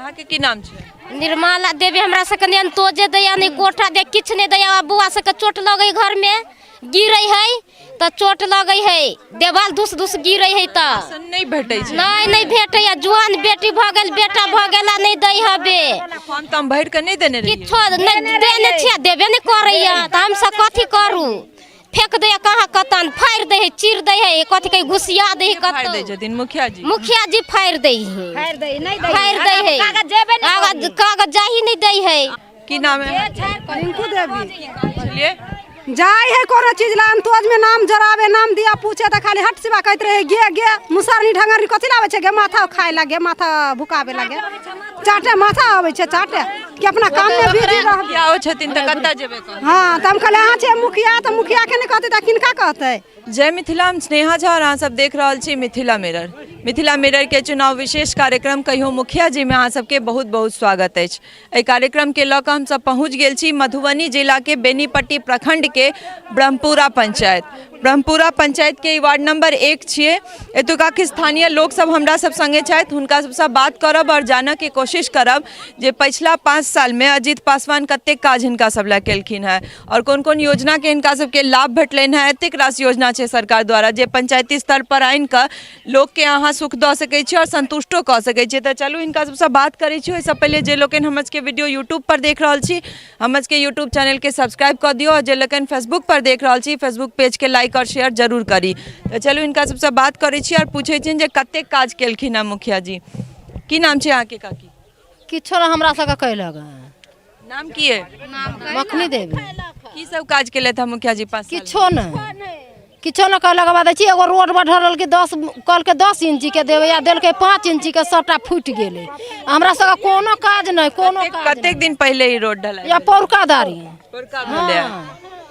अहाँके की नाम छै? निर्मला देवी। हमरा सबके ने अंतोजे दैया, नहि कोठा दे, किछु नहि दैया। आ बौआ सबके चोट लगै, घरमे गिरै है तऽ चोट लगै है, देवाल धुस धुस गिरै है तऽ राशन नहि भेटै छै? नहि, नहि भेटैया। जुआन बेटी भऽ गेल, बेटा भऽ गेल, आ नहि दै हबे। फॉर्म तम भरि कऽ नहि देने रहियै? किछो नहि देने छियै, देबे नहि करैया तऽ हमसब कथी करू? फेंक दैया कहाँ कतन, फाड़ि दै है, चीर दै है, कथी कहीं घुसिया दै है। फाड़ि दै कतौ छथिन मुखिया जी? मुखिया जी फाड़ि दै है, फाड़ि दै, नहि दै, फाड़ि दै है, कागज जेबे नहि। कागज, कागज जाही नहि दै है। की नाम है? रिंकू देवी। छलियै जाइ है कोनो चीज ला, अंतोज में नाम जराबे, नाम दिया, पूछे तऽ खाली हट सिवा कहैत रहे, गे गे मुसरनी ढंगरनी, कथी लाबै छै गे माथा खाय लगे, माथा भुकाबे लगे, चाटे माथा आबै छै चाटे कि अपना काम में बिजी रहबै। मुखिया ओ छथिन तऽ कतऽ जेबै कहै? हँ, तऽ हम कहलियै अहाँ छियै मुखिया तऽ मुखिया के नहि कहतै तऽ किनका कहतै? जय मिथिला, हम स्नेहा झा और अहाँ सब देख रहल छी मिथिला मिरर। मिथिला मिरर के चुनाव विशेष कार्यक्रम कहियो मुखिया जी में अहाँ सबके बहुत बहुत स्वागत अछि। एहि कार्यक्रम के लऽ कऽ हमसब पहुँच गेल छी मधुबनी जिला के बेनीपट्टी प्रखंड के ब्रह्मपुरा पंचायत। ब्रह्मपुरा पंचायत के ई वार्ड नंबर 1 छियै। एतुका के स्थानीय लोक सब हमरा सब संगे छथि, हुनका सबसँ बात करब और जानऽ के कोशिश करब जे पछिला 5 साल में अजीत पासवान कतेक काज हिनका सब लए केलखिन हेँ और कोन कोन योजना के हिनका सबके लाभ भेटलनि हेँ। एतेक रास योजना छै सरकार द्वारा जे पंचायती स्तर पर आनि कऽ लोकके अहाँ सुख दऽ सकै छी आओर सन्तुष्टो कऽ सकै छी। तऽ चलू हिनका सबसँ बात करै छी। ओहिसँ पहिले जे लोकनि हमर सबके वीडियो यूट्यूबपर देख रहल छी, हमर सबके यूट्यूब चैनलके सब्सक्राइब कऽ दियौ, आओर जे लोकनि फेसबुकपर देख रहल छी, फेसबुक पेजके लाइक आओर शेयर जरूर करी। तऽ चलू हिनका सबसँ बात करै छी आओर पूछै छियनि जे कतेक काज केलखिन हेँ मुखिया जी। की नाम छै अहाँके काकी? किछो नहि हमरा सबके कयलक। नाम की है? मखनी देवी। की सब काज केलथि हँ मुखिया जी 5 साल? किछो नहि, किछो नहि कहलक। बाद छी एगो रोड बढ़ल कि 10 कहलकै 10 इंची के देबै, आ देलकै 5 इंची के, सबटा फूटि गेलै। हमरा सबके कोनो काज नहि, कोनो काज। कतेक दिन पहिले ई रोड ढलाई? या पौरका दारी। पौरका भेलै?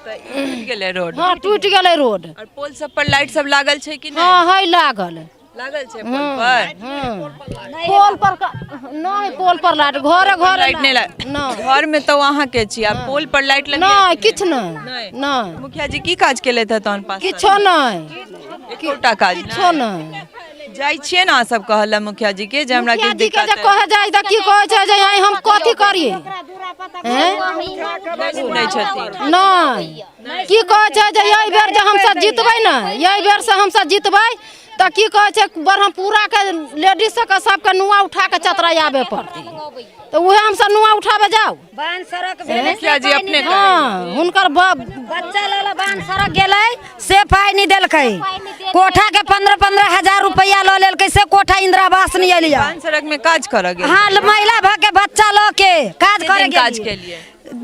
तऽ ई टूटि गेलै रोड? हँ, टूटि गेलै रोड। आओर पोल सब पर लाइट सब लागल छै कि नहि? हँ, है लागल। लागल छै पोल पर? पोल पर नहि, पोल पर लाइट घरे घरे लाइट नहि नहि। घर में तऽ अहाँ के छी, आ पोल पर लाइट लगल? नहि, किछु नहि। नहि? नहि। मुखिया जी की काज केलथि हँ तहन 5 साल? किछो नहि। एकोटा काज? किछो नहि। जाइ छियै ने अहाँ सब कहऽ लए मुखिया जी के जे हमरा मुखिया किछु जी के दिक्कत जे अइ? कहे जाइ तऽ की कहै छै जे आइ हम कथी करियै? नहि सुनै छथिन? नहि। की कहै छै जे एहि बेर जे हमसब जितबै ने, एहि बेर से हमसब जितबै तऽ की कहै छै, ब्रह्मपुरा के लेडीज सबके सबके नुआ उठा के चतरा आबे पड़तै, तऽ उहे हमसब नुआ उठाबे जाउ। बांध सड़क भेलै। मुखिया जी अपने कहै? हँ, हुनकर बच्चा लऽ लऽ बांध सड़क गेलै से पाइ नहि देलकै। कोठा के 15-15 हजार रुपैआ लऽ लेलकै, से कोठा इंदिरा आवास नहि एलियै। बांध सड़क में काज करऽ गेल? हँ, महिला भऽ के बच्चा लऽ के काज कते करे दिन काज गेलियै। केलियै?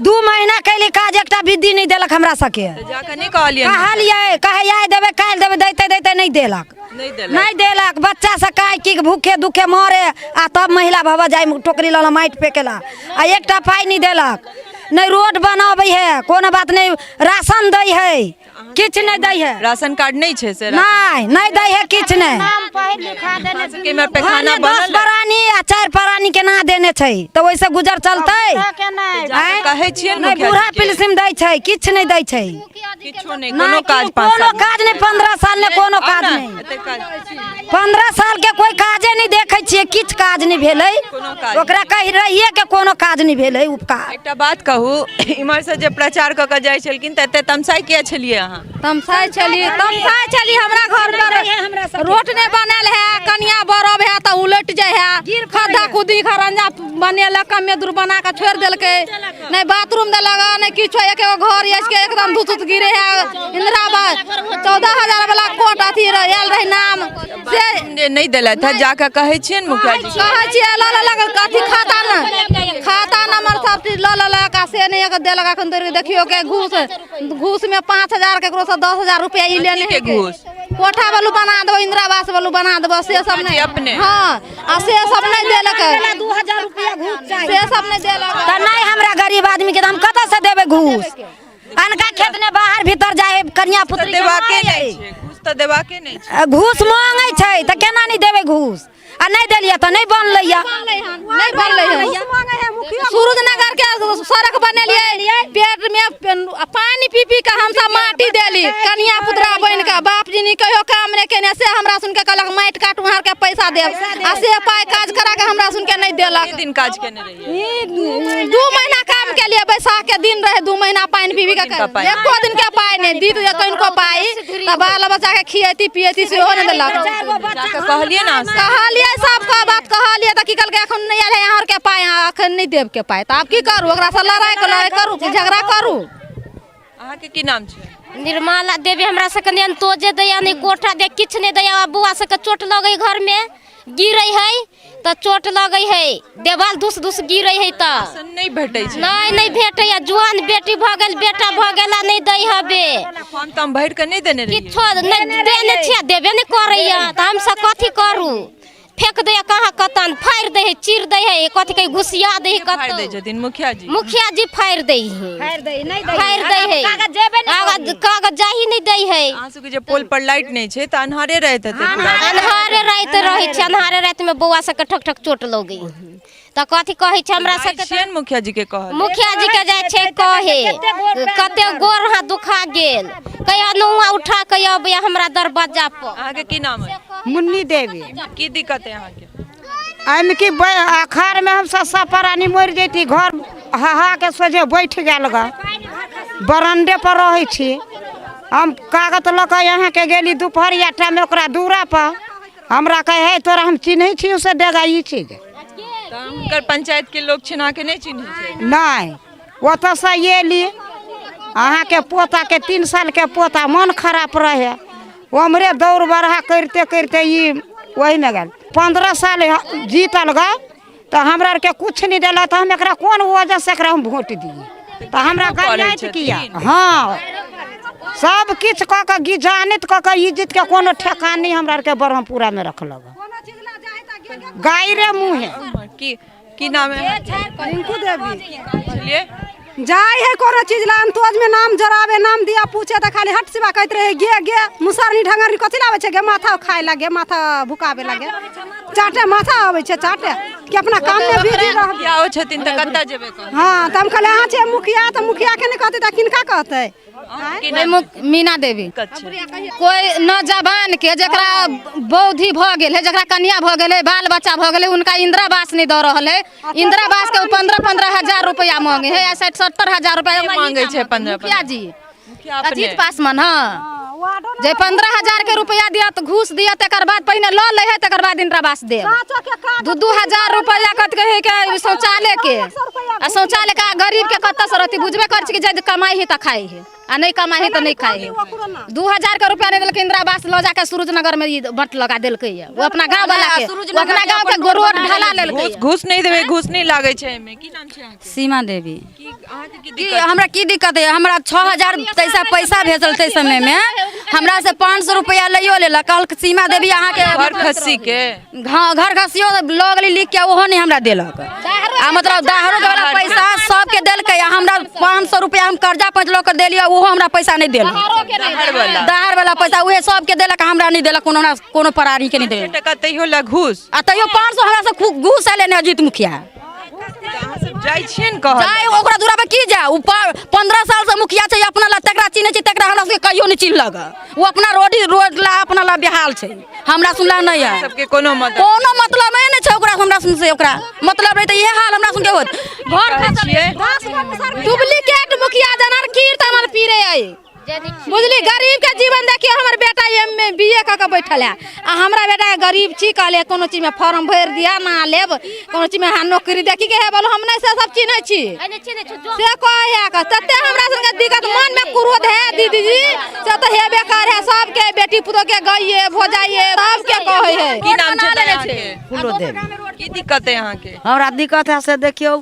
2 महीना कैली काज, एकटा विधि नहि देलक हमरा सबके। तऽ जाकऽ नहि कहलियै? कहलियै, कहै आइ देबै काल्हि देबै, दैते दैते नहि देलक। नहि देलक? नहि देलक। बच्चा सब काहे की भूखे दुखे मरे, आ तब महिला भवा जाय टोकरी लऽ लऽ माटि फेकेला, आ एकटा पाइ नहि देलक। नहि रोड बनबै है, कोनो बात नहि, राशन दै है, किछु नहि दै है। राशन कार्ड नहि छै से? नहि, नहि दै है किछु नहि। अहाँ सबके इम्हर पैखाना घरमे 10 बनल है? प्राणी आ 4 प्राणी केना देने छै, तऽ ओहिसँ गुजर चलतै? जाकऽ कहै छियै ने नहि मुखिया बूढ़ा जी के? पिलसिम दै छै, किछु नहि दै छै। किछो नहि, कोनो काज 5 कोनो साल? काज नहि, 15 साल नहि कोनो आउ काज ने, नहि। एते काज 15 साल के कोई काजे नहि देखै छियै, किछु काज नहि भेलै। कोनो काज। ओकरा कहि रहिए के कोनो काज नहि भेलै उपकार। एकटा बात कहू, इम्हर से जे प्रचार कऽ कऽ जाइ छलखिन तऽ एते तमसाइ किया छलियै अहाँ? तमसाइ छली, तमसाइ छली। हमरा घर पर रोड नहि बनल है, कनिया बरब है तऽ उलटि जाइ है, खद्दा खुद्दी खरंजा बनेलक, कमे दूर बना कऽ छोड़ि देलकै, नहि बाथरूम देलक, नहि किछो। एक एगो घर अछि के एकदम धुस धुस गिरे है। इंदिरा आवास 14,000 वाला कोट अथी आयल रहै नाम से जे नहि देलथि है, जाकऽ कहै छियै ने मुखिया जी? कहै छियै, लऽ लेलक अथी खाता ने, खाता नंबर सब चीज लऽ लेलक, आ से नहि देलक एखन धरि। देखियौ के घूस, घूस में 5,000 केकरो से 10,000 रुपया ई लेने कथी के घूस? कोठा वालू बना देबो, इंदिरा आवास वालू बना देबो, से सब नहीं। अपने? हाँ, आ से सब नहीं देलक। 2,000 रुपया घूस चाही से सब नहीं देलक। तऽ नहि, हमरा गरीब आदमी के तऽ हम कतऽ से देबै घूस? अनका खेत ने बाहर भीतर जाए कनिया तऽ पुत्री के देबाके मारै। नहि छै घूस, तऽ देबाके नहि छै। घूस मांगै छै तऽ केना नहि देबै घूस? आ नहि देलियै तऽ नहि बनलै। नहीं बनलै है। सूरज नगर के सड़क बनेलियै, पेट में पानी पानि पी पी के हमसब माटी देली कनिया पुतरा बनि के बाप जी नी कहियो काम नहि केने से हमरा सुन के कहलक माटि काटू अहाँ के पैसा देब आ से पाइ काज करा के हमरा सुन के नहि देलक। कते दिन काज केने रहियै? 2 महीना काम केलियै, बैसाख के दिन रहे, 2 महीना पानि पी पी के, एको दिन के पाइ नहि दी कनिको पाइ तऽ बाल बच्चा के खियैती पियैती सेहो नहि देलक। जाकऽ कहलियै ने अहाँ सब? कहलियै सबके बात कहलियै तऽ की कहलकै एखन नहि आयल है अहाँ आरके पाइ, अहाँ एखन नहि देब के पाइ। तऽ आब की करू, ओकरासँ लड़ाइ लड़ाइ करू कि झगड़ा करू? अहाँके की नाम छै? निर्मला देवी। हमरा सबके नहि अंतोजे दैया, नहि कोठा दैया, किछु नहि दैया। आ बौआ सबके चोट लगै घरमे गिरै है तऽ चोट लगै है, देवाल धुस धुस गिरै है तऽ राशन नहि भेटै छै? नहि नहि भेटैया। जुआन बेटी भऽ गेल, बेटा भऽ गेल, आ नहि दै हबे। फॉर्म तम भरि कऽ नहि देने रहियै? किछो नहि देने छियै, देबे नहि करैया तऽ हमसब कथी करू? फेंक दैया कहाँ कतन, फाड़ि दै है, चीर दै है, कथी कहीं घुसिया दै है। फाड़ि दै कतौ छथिन मुखिया जी? मुखिया जी फाड़ि दै है, फाड़ि दै नहि फाड़ि दै है, कागज जेबे नहि कागज कागज जाही नहि दै है। अहाँ सबके जे पोल पर लाइट नहि छै तऽ अन्हारे राति हेतै पूरा? अन्हारे राति रहै छै, अन्हारे रातिमे बौआ सबके ठक ठक चोट लगै है तऽ कथी कहै छै हमरा जाइ सबके? छियनि मुखिया जी के कहल? मुखिया जी के जाइ छै कहे, कते गोर हाथ दुखा गेल, कहिया नौआ उठा के अबैया हमरा दरवाजा पर। अहाँके की नाम है? मुन्नी देवी। की दिक्कत है अहाँके? एहिमे कि अखाड़मे हमसब सब प्राणी मरि जैती, घर हहा के सोझे बैठ गेल ग, बरंडे पर रहै छी हम। कागज लऽ कऽ अहाँके गेली दुपहरिया टाइममे ओकरा दूरा पर, हमरा कहै है तोरा हम चिन्है छी से देगा ई चीज। तऽ हुनकर पंचायत के लोग छिन, अहाँके नहि चिन्है छै? नहि। ओतऽसँ एली, अहाँके पोताके 3 सालके पोता मन खराब रहे, ओम्हरे दौड़ बरहा करिते करिते ई ओहिमे गेल। 15 साल जीतल ग तऽ हमरा आरके किछु नहि देलक, तऽ हम एकरा कोन वजहसँ एकरा हम वोट दियै? तऽ हमरा करै गरियाइत किया? छथिन। हँ, सब किछु कऽ कऽ गिजानित कऽ कऽ इज्जतके कोनो ठेकान नहि हमरा आरके ब्रह्मपुरामे रखलक गायरे मुँहे। की की नाम है? रिंकू देवी। छलियै जाइ है कोनो चीज ला अंतोज में नाम जराबे, नाम दिया पूछे तऽ खाली हट सिवा कहैत रहे गे गे मुसरनी ढंगरनी कथी लाबै छै गे, माथा खाय लगे, माथा भुकाबे लगे, चाटे माथा आबै छै चाटे कि अपना काम में बिजी रहबै। मुखिया ओ छथिन तऽ कतऽ जेबै कहू? हँ, तऽ हम कहलियै अहाँ छियै मुखिया तऽ मुखिया के नहि कहतै तऽ किनका कहतै? की नाम? मीना देवी। दिक्कत छै? कोई नौजवान के जकरा बौद्धि भऽ गेल है, जकरा कन्या भऽ गेल है, बाल बच्चा भऽ गेलै, हुनका इंदिरा आवास नहि दऽ रहल है। इंदिरा आवास के 15-15 हजार रुपया मांगे है, 60-70 हजार रुपया के मांगे छै 15? मुखिया जी। मुखिया अपने? अजीत पासवान। हाँ, जे 15,000 के रुपया दियत, घूस दियत, तकर बाद पहिने लऽ लै है, तकर बाद इंदिरा आवास देब। 2-2 हजार रुपया कत कहै के शौचालय के, आ शौचालय के गरीब के कतऽ से रहती? बुझबे करै छी कि जे कमाइ है तऽ खाइ है आ नहि कमाइ है तऽ नहि खाइ है। 2,000 के रुपया नहि देलकै, इंदिरा आवास लऽ जाके सूरजनगर में ई बट लगा देलकै ये। ओ अपना गाँव वाला के, ओ अपना गाँव के रोड ढला लेलकै। घूस घूस नहि देबै, घूस नहि लागै छै एहिमे। की नाम छै अहाँके? सीमा देवी। की अहाँके की की दिक्कत? हमरा की दिक्कत है? हमरा 6,000 तैसा पैसा भेजल तै समय में हमरा से 500 रुपया लैयो लेलक, कहलक सीमा देवी अहाँके घर खस्सी के? हाँ, घर खसियो लऽ गेली लिख के, ओहो नहि हमरा देलक। आ मतलब दाहरो के वाला पैसा सबके देलकै आ हमरा 500 रुपया हम कर्जा पैंच लऽ के देलियै, ओहो हमरा पैसा नहि देलक। दाहर वाला? दाहर वाला पैसा उहे सबके देलक, हमरा नहि देलक। कोनो हमरा कोनो परारी के नहि देलक। टका तैयो ला घूस? आ तैयो 500 हमरा से खूब घूस एलै ने अजीत मुखिया। अहाँ सब जाइ छियै ने कहल? जाय ओकरा दूरा पर की जाय? ओ 15 साल से मुखिया छै, अपना ला तकरा चिन्है छै, तकरा हमरा सबके कहियो नहि चिन्हलक। ओ अपना रोडी रोड ला अपना ला बेहाल छै, हमरा सुनला नहि है। सबके कोनो मदद कोनो मतलब नहि छै ओकरा हमरा सुन से, ओकरा मतलब नहीं तऽ इएह हाल हमरा सुन के होत घर कहै छियै। डुप्लीकेट मुखिया जनर कीर्त हमर पीरे अइ बुझली। गरीब के जीवन देखियो, हमर बेटा एम ए बी ए कऽ के बैठल है आ हमरा बेटा के गरीब छी, कहले कोनो चीज में फॉर्म भरि दिया ना लेब, कोनो चीज में अहाँ नौकरी देखी के है बोलो, हम नहीं से सब चिन्है छी से कहै है के तते हमरा सबके दिक्कत, मन में क्रोध है दीदी जी से तऽ हेबे कर है सबके, बेटी पुतोह के गइए भोजाइए सबके कहै है। की नाम छै तऽ अहाँके? फूलो देवी। की दिक्कत है अहाँके? हमरा दिक्कत है से देखियौ,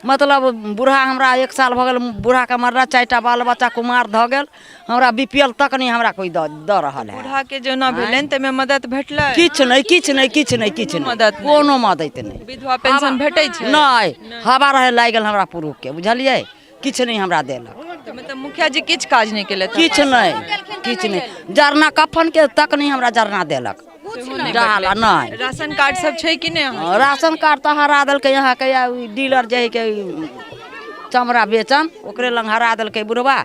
मतलब बूढ़ा हमरा 1 साल भऽ गेल बूढ़ाके मरला, 4टा बाल बच्चा कुमार धऽ गेल, हमरा बी पी एल तक नहि हमरा कोइ दऽ रहल है। बूढ़ा के जेना भेलनि ताहिमे मदद भेटलै? किछु नहि, किछु नहि, किछु नहि, किछु नहि। मदद नहि। कोनो मदद नहि। विधवा पेंशन भेटै छै? नहि, हवा रहै लागि गेल हमरा पुरुषके, बुझलियै, किछु नहि हमरा देलक। तऽ मतलब मुखिया जी किछु काज नहि केलथि? किछु नहि, किछु नहि, जरना कफनके तक नहि हमरा जरना देलक, डाला नहि। राशन कार्ड सब छै कि नहि अहाँके? राशन कार्ड तऽ हरा देलकै अहाँके, या डीलर जे हइ के चमड़ा बेचन ओकरे लग हरा देलकै बुढ़वा।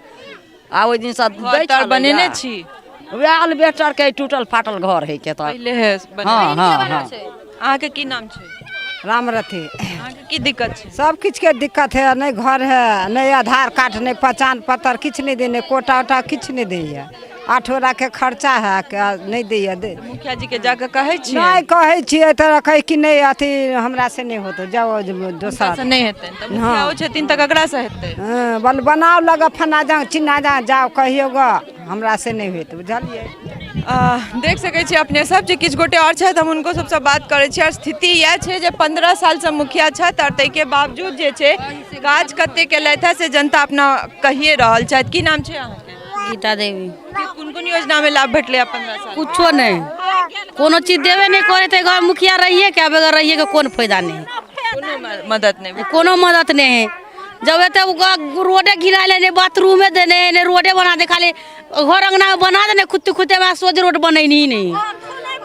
आ ओहि दिनसँ घर दै तर छलैया। बनेने छी? वएह एल्बेस्टर के टूटल फाटल घर है के तऽ। पहिले है बनेने। हँ हँ हँ। अहाँके की नाम छै? रामरथी। अहाँके की दिक्कत छै? सब किछुके दिक्कत है, नहि घर है, नहि आधार कार्ड, नहि पहचान पत्र, किछु नहि दै, नहि कोटा उटा किछु नहि दैया। 8 गोटाके खर्चा है, नहि दैया। दे मुखिया जी के जाके कहै छियै? नहि कहै छियै तऽ कहै कि नहि अथी हमरा से नहि होतौ, जाओ दोसर से नहि हेतै तऽ मुखिया ओ छथिन तऽ ककरा से हेतै? हँ, बल बनाउ लग फन्ना जाउ चिन्ना जाउ, जाउ कहियौ गऽ, हमरा से नहि होयत, बुझलियै? देख सकै छी अपने सब जे किछु गोटे आओर छथि, हम हुनको सबसँ बात करै छी। आओर स्थिति इएह छै जे 15 सालसँ मुखिया छथि आओर ताहिके बावजूद जे छै काज कते केलथि हँ से जनता अपना कहिए रहल छथि। की नाम छै अहाँके? गीता देवी। कोन कोन योजनामे लाभ भेटलै 15 साल? कुछो नहि, कोनो चीज देबे नहि करे तऽ घर मुखिया रहिए के बगैर रहिए के कोन फायदा नहि, कोनो मदद नहि, कोनो मदद नहि है। जब एते रोडे गिराले नहि, बाथरूमे देने है नहि, रोडे बना दे, खाली घर अंगना बना देने, खुद खुदे हमरा सोझ रोड बनैनी नहीं।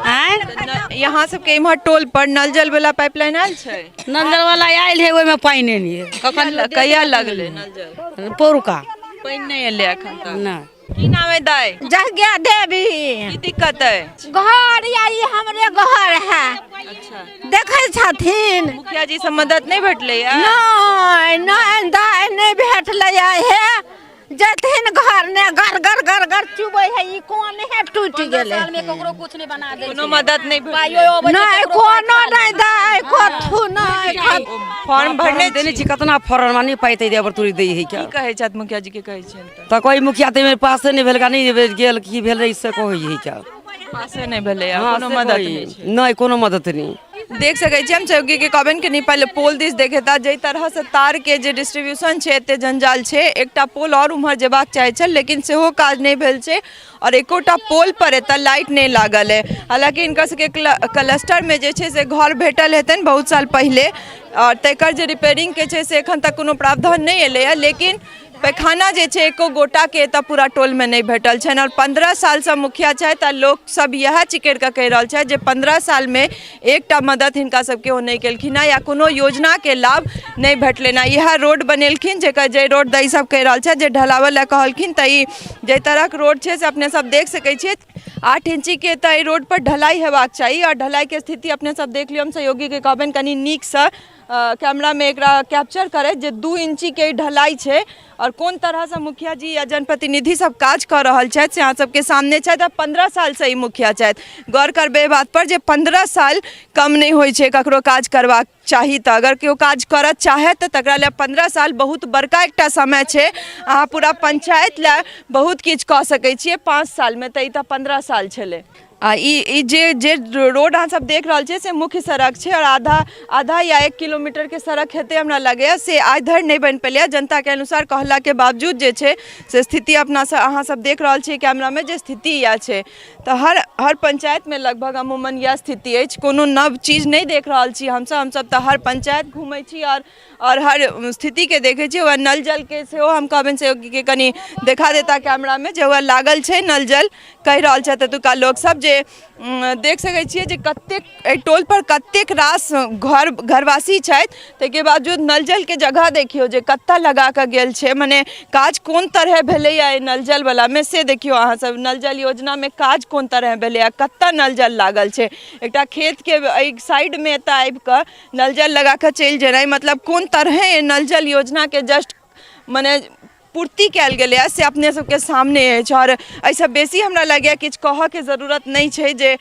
आँय यहाँ सबके इम्हर टोल पर नल जल वाला पाइपलाइन आयल छै? नल जल वाला आयल है, ओहिमे पानि नहि है। कखन कहिया लगलै नल जल? पौरुका। पानि नहि एलै एखन तक? नहि। की नाम है दाई? जग्ञा देवी। की दिक्कत है? घर या ई हमरे घर है। अच्छा। देखै छथिन? मुखिया जी से मदद नहीं भेटलै? नहि नहि दाई, नहि भेटलै। हे जथिन घर ने गर गर गर गर चुबै है, ई कोन है टूटि गेलै। ककरो कुछ नहीं बना दे, कोनो मदद नहीं भेटलै? नहि कोनो नहि दाई, कथू नहि। फॉर्म भरने देने छी कतना फॉर्म, नहि पाइ तै देबर तुरी दै है। की कहै छथि मुखिया जी के कहै छियनि तऽ कोइ मुखिया तऽ पासे नहि भेल, नहि गेल, की भेल से कहै है क्या? पासे नहि भेलै, कोनो मदद नहि छै? नहि, कोनो मदद नहि। देख सकै छी हम सहयोगी के कहबनि कनि पहिले पोल दिस देखेता, जाहि तरहसँ तारके जे डिस्ट्रीब्यूशन छै एते जंजाल छै। एकटा पोल आओर उम्हर जेबाक चाहै छल लेकिन सेहो काज नहि भेल छै आओर एकोटा पोल पर एतऽ लाइट नहि लागल अइ। हालाँकि हिनकर सबके क्लस्टरमे जे छै से घर भेटल हेतनि बहुत साल पहिले आओर तकर जे रिपेयरिंगके छै से एखन तक कोनो प्रावधान नहि एलैए, लेकिन पैखाना जे छै एको गोटाके एतऽ पूरा टोलमे नहि भेटल छनि। आओर 15 सालसँ मुखिया छथि आ लोकसब इएह चिकरि कऽ कहि रहल छथि जे 15 सालमे एकटा मदद हिनका सबके ओ नहि केलखिन हँ या कोनो योजनाके लाभ नहि भेटलनि हँ। इएह रोड बनेलखिन जेकर जे रोड दही सब कहि रहल छथि जे ढलाबऽ लए कहलखिन, तऽ ई जाहि तरहक रोड छै से अपने सब देख सकै छियै। 8 इंचीके तऽ एहि रोडपर ढलाई हेबाक चाही आओर ढलाइके स्थिति अपने सब देख लियौ। हम सहयोगीके कहबनि कनि नीकसँ कैमरामे एकरा कैप्चर करैत जे 2 इंचीके ढलाई छै आओर कोन तरहसँ मुखिया जी या जनप्रतिनिधि सब काज कऽ रहल छथि से अहाँ सबके सामने छथि। आ 15 सालसँ ई मुखिया छथि। गौर करबै एहि बातपर जे 15 साल कम नहि होइ छै ककरो काज करबाक चाही, तऽ अगर केओ काज करऽ चाहै तऽ तकरा लए 15 साल बहुत बड़का एकटा समय छै। अहाँ पूरा पंचायत लए बहुत किछु कऽ सकै छियै 5 सालमे, तऽ ई तऽ 15 साल छलै। आ ई जे जे रोड अहाँ सब देख रहल छियै से मुख्य सड़क छै आओर आधा आधा या 1 किलोमीटरके सड़क हेतै हमरा लगैए, से आइ धरि नहि बनि पेलैए। जनताके अनुसार कहलाके बावजूद जे छै से स्थिति अपना सब अहाँ सब देख रहल छियै कैमरामे जे स्थिति इएह छै। तऽ हर हर पंचायतमे लगभग अमूमन इएह स्थिति अछि, कोनो नव चीज नहि देख रहल छी हमसब। हमसब तऽ हर पंचायत घूमै छी आओर हर स्थितिके देखै छी। वएह नल जलके सेहो हम कहबनि सहयोगीके कनि देखा देता कैमरामे जे वएह लागल छै नल जल, कहि रहल छथि एतुका लोकसब जे देख सकै छियै जे कतेक एहि टोलपर कतेक रास घर घरवासी छथि, ताहिके बावजूद नल जलके जगह देखियौ जे कतऽ लगा कऽ गेल छै, मने काज कोन तरहे भेलैए एहि नल जलवलामे से देखियौ अहाँ सब। नल जल योजनामे काज कोन तरहे भेलैए, कतऽ नल जल लागल छै। एकटा खेतके एहि साइडमे एतऽ आबि कऽ नल जल लगा कऽ चलि जेनाइ मतलब कोन तरहे एहि नल जल योजनाके जस्ट मने पूर्ति कयल गेलैए से अपने सबके सामने अछि। आओर एहिसँ बेसी हमरा लगैए किछु कहऽके जरूरत नहि छै जे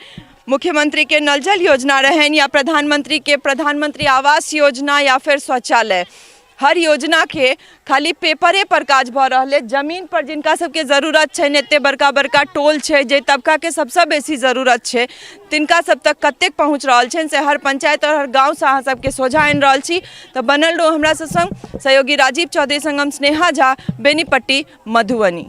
मुख्यमंत्रीके नल जल योजना रहनि या प्रधानमंत्रीके प्रधानमंत्री आवास योजना या फेर शौचालय, हर योजनाके खाली पेपरे पर काज भऽ रहल अछि। जमीन पर जिनका सबके जरूरत छनि, एते बड़का बड़का टोल छै जाहि तबकाके सबसँ बेसी जरूरत छै तिनका सब तक कतेक पहुँच रहल छनि से हर पंचायत आओर हर गाँवसँ अहाँ सबके सोझा आनि रहल छी। तऽ बनल रहू हमरा सब संग, सहयोगी राजीव चौधरी संग हम स्नेहा झा, बेनीपट्टी, मधुबनी।